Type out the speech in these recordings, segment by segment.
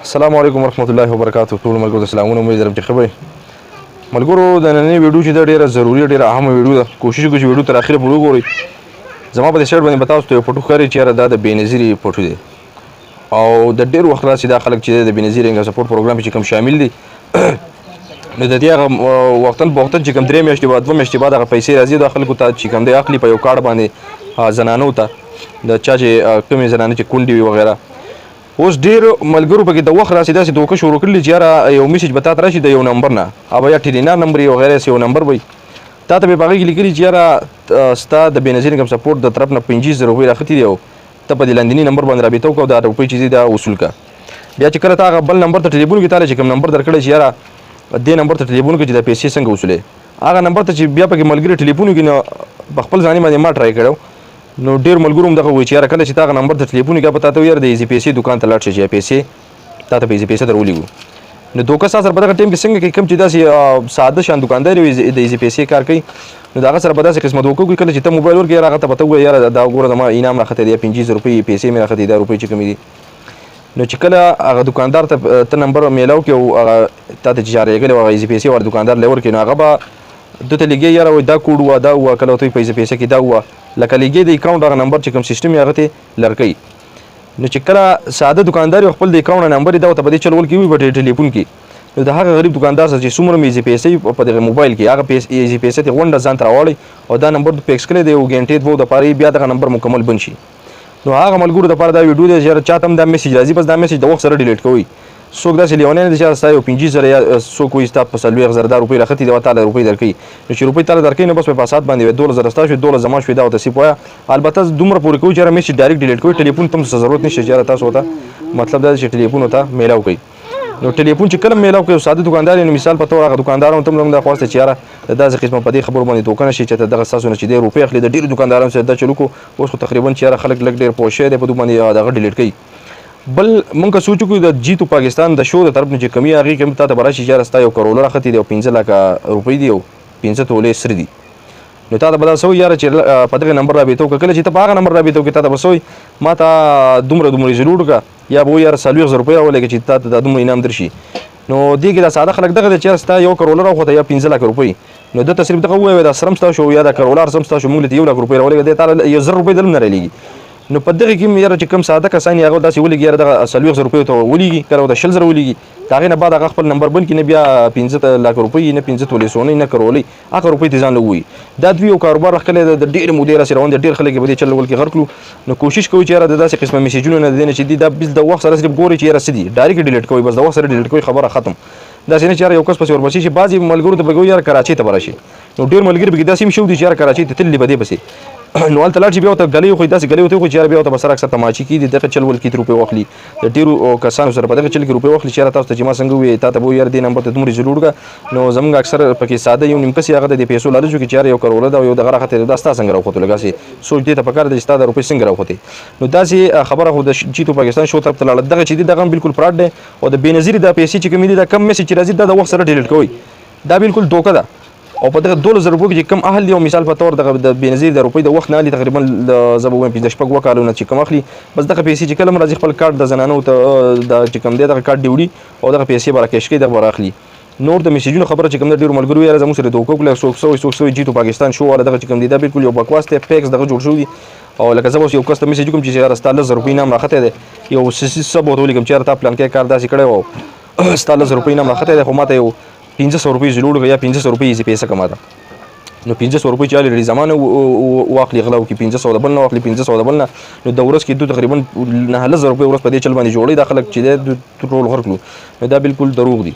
السلام علیکم ورحمت الله وبرکاته. ټول ملګرو ته سلامونه، امید لرم چې ښه به یئ. ملګرو، د نننۍ ویډیو چې ده ډېره ضروري، ډېره اهمه ویډیو ده. کوشش وکړئ چې ویډیو تر اخره پورې وګورئ. زما په دې سایډ باندې به تاسو ته یو پټو ښکاري چې یاره دا د بېنظیرې پټو دی، او د ډېر وخت راهسې دا خلک چې د بېنظیر انکم سپورټ پروګرام کې چې کوم شامل دي، نو د دې هغه وختن په وختن چې کوم 3 میاشتې بعد، 2 میاشتې بعد هغه پیسې راځي، دا خلکو ته چې کوم دی اخلي په یو کارډ باندې، زنانو ته، د چا چې کومې زنانې چې کونډې وي وغیره. اوس ډېر ملګرو پکې د وخت راسې داسې دوکه شروع کړلې چې یاره یو میسج به تاته راشي د یو نمبر نه، او یا ټیلینار نمبر یې وغیره یو نمبر به وي، تاته به په هغې کې لیکلي چې یاره ستا د بېنظیر انکم سپورټ د طرف نه 25,000 روپۍ راختي دي، او ته په دې لاندیني نمبر باندې رابطه وکړه او دا روپۍ چې دي دا وصول کړه. بیا چې کله تا هغه بل نمبر ته ټلیفون وکړي، تا له چې کوم نمبر درکړی چې یاره دې نمبر ته ټلیفون وکړه چې دا پیسې څنګه وصولې، هغه نمبر ته چې بیا پکې ملګري ټلیفون وکړي، نو په خپل ځاني باندې ما ټرای کړی، نو ډېر ملګرو هم دغه وایي چې یاره کله چې تا هغه نمبر ته ټلیفون وکړي، په تا ته وایي یاره د ایزي پیسې دوکان ته لاړ شې چې پیسې تا ته په ایزي پیسې در ولېږو. نو دوکه ستا سره په دغه ټایم کې څنګه کوي، کوم چې داسې ساده شان دوکاندار وي د ایزي پیسې کار کوي، نو د هغه سره به داسې قسمه دوکه وکړي. کله چې ته موبایل ورکړې، یاره هغه ته به ته ووایې یاره دا وګوره زما انعام راختلی دی، 25,000 روپۍ پیسې مې راختلي، دا روپۍ چې کومې دي. نو چې کله هغه دوکاندار ته ته نمبر میلاو کړې او هغه تا ته چې چا رالېږلی و هغه ایزي پیسې ور دوکاندار له ورکړې، نو هغه به ده ته لګي یاره وایي دا کوډ وه، دا وه، کله ورته وایي په ایزي پیسې کې دا وه، لکه لګي د اکاونټ هغه نمبر چې کوم سیستم یې هغه ته لرکوي. نو چې کله ساده دوکاندار یو خپل د اکاونټ نمبر یې دا ورته په دې چل ول کې وي په ټلیفون کې، نو د هغه غریب دوکاندار سره چې څومره ایزي پیسې په دغه موبایل کې هغه ایزي پیسې ته غونډه ځان ته راوړي او دا نمبر فکس کړی دی، یو ګنټې دوو دپاره یې بیا دغه نمبر مکمل بند شي. نو هغه ملګرو دپاره دا ویډیو دی چې یاره چاته هم دا میسج راځي، بس دا میسج د وخت سره ډیلیټ کوئ. څوک داسې لیونی نه دی چې یاره ستا یو 25,000 یا څوک وایي ستا په 40,000 دا روپۍ راختي دی او تا له روپۍ درکوي، نو چې روپۍ تا له درکوي نو بس په ساعت باندې وایي 12,000 ستا شوې، 12 زما شوې، دا ورته سیپ وایه. البته دومره پورې کوي چې یاره میسج ډایرکټ ډیلیټ کوي، ټلیفون ته هم څه ضرورت نشته چې یاره تاسو ورته مطلب دا دی چې ټلیفون ورته میلاو کوي. نو ټلیفون چې کله میلاو کوي ساده دوکاندار یې، نو مثال په تور هغه دوکاندارانو ته هم زموږ دا خواست دی چې یاره د داسې قسمه په دې خبرو باندې دوکه نه شي چې ته دغه ستاسو نه چې دی روپۍ اخلي. د ډېرو دوکاندارانو سره دا چلو کړو، اوس خو تقریباً چې یاره خلک لږ ډېر پوه شوی دی په دوی باندې دغه ډیلیټ کوي. بل مونږ که سوچ وکړو د جیتو پاکستان د شو د طرف نه چې کمی هغې کې هم تا ته به راشي چې یاره ستا یو کروله راختي دی او 5 لاکه روپۍ دي او 5 تولې سره دي، نو تا ته به دا څه وایي یاره چې په دغه نمبر رابطه وکړه. کله چې ته په هغه نمبر رابطه وکړې تا ته به څه وایي ما ته دومره دومره زلوټ وکړه، یا به وایي یاره 40,000 روپۍ راولېږه چې تا ته دا دومره انعام درشي. نو دې کې دا ساده خلک دغه دی چې یاره ستا یو کروله راوخوته یا 5 لاکه روپۍ، نو ده ته صرف دغه ووایه دا سرم ستا شو یا دا کروله سم ستا شو، مونږ له ته 1 لاک روپۍ راولېږه، دی تا له یو 1,000 روپۍ دلم نه رالېږي. نو په دغه کې هم یاره چې کوم ساده کسان یې هغه داسې ولېږي یاره دغه 40,000 روپۍ ورته ولېږي، کله ورته 20,000 ولېږي، د هغې نه بعد هغه خپل نمبر بند کړي، نه بیا 5 لاکه روپۍ، نه 5 تولې سونۍ، نه کرولۍ، هغه روپۍ ته ځان له ووایي. دا دوی یو کاروبار راښکلی دی، د ډېرې مودې راهسې روان دی، ډېر خلک یې په دې چل ول کې غرق کړو. نو کوشش کوئ چې یاره د داسې قسمه میسجونو نه د دې نه چې دي دا بس د وخت سره صرف ګورئ چې یاره څه دي، ډایرکټ ډیلیټ کوئ، بس د وخت سره ډیلیټ کوئ، خبره ختم. داسې نه چې یاره یو کس پسې ورپسې شي. بعضې ملګرو ته به وایي یاره کراچۍ ته به راشي، نو ډېر ملګري پکې داسې هم شوي دي چې یاره کراچۍ ته تللي به دې پسې، نو هلته لاړ شي بیا ورته ګلۍ وخوري، داسې ګلۍ ورته وخوري چې یاره بیا ورته به سره اکثر تماچې کېږي، دغه چل ول کې روپۍ واخلي، د ډېرو کسانو سره په دغه چل کې روپۍ واخلي چې یاره تاسو ته چې ما څنګه ووایي تا ته به وایي یاره دې نمبر ته دومره زلوړ کړه. نو زموږ اکثر پکې ساده یو نیم کس یې هغه د دې پیسو لالچ وکړي چې یاره یو کروله ده او یو دغه راختې ده، دا ستا څنګه راوختو، لږ هسې سوچ دې ته پکار دی چې ستا د روپۍ څنګه راوختې. نو داسې خبره خو د جیتو پاکستان شو طرف ته لاړه، دغه چې دي دغه هم بالکل فراډ دی. او د بېنظیرې دا پیسې چې کومې دي دا کم میسج چې راځي دا د وخت سره ډیلیټ کوي، دا بالکل دوکه ده. او په دغه 12,000 روپو کې چې کم اهل دي، او مثال په تور دغه د بېنظیر د روپۍ د وخت نه اخلي تقریباً د زه به ووایم پنځه شپږ اووه کالونه چې کم اخلي، بس دغه پیسې چې کله هم راځي خپل کارت د زنانو ته د چې کوم دی دغه کارت دی وړي او دغه پیسې به راکش کوي، دغه به راخلي. نور د میسجونو خبره چې کوم ده ډېرو ملګرو یاره زموږ سره دوکه وکړه، څوک څه وایي، څوک څه وایي، جیتو پاکستان شو والا دغه چې کوم دی دا بالکل یو بکواس دی، فیکس دغه جوړ شوی دی. او لکه زه به اوس یو کس ته میسج وکړم چې یاره ستا 10,000 روپۍ انعام راختلی دی، یو څه به ورته ولیکم چې یاره تا پلانکی کار داسې کړی و، ستا 10,000 روپۍ انعام راختلی دی، خو ما ته یو 500 روپۍ زلوړ کړه یا 500 روپۍ یې پیسې کما ده. نو 500 روپۍ چې الې لري زمانه واخلي، غلا وکړي، 500 د بل نه واخلي، 500 د بل نه، نو د ورځ کې دوی تقریباً 9,000 روپۍ ورځ په دې چل باندې جوړوي. دا خلک چې دی دوی ټول غرق کړو، نو دا بالکل دروغ دي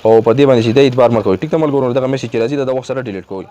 او په دې باندې چې دی اعتبار مه کوئ. ټیک ده ملګرو، دغه میسج چې راځي دا د وخت سره ډیلیټ کوئ.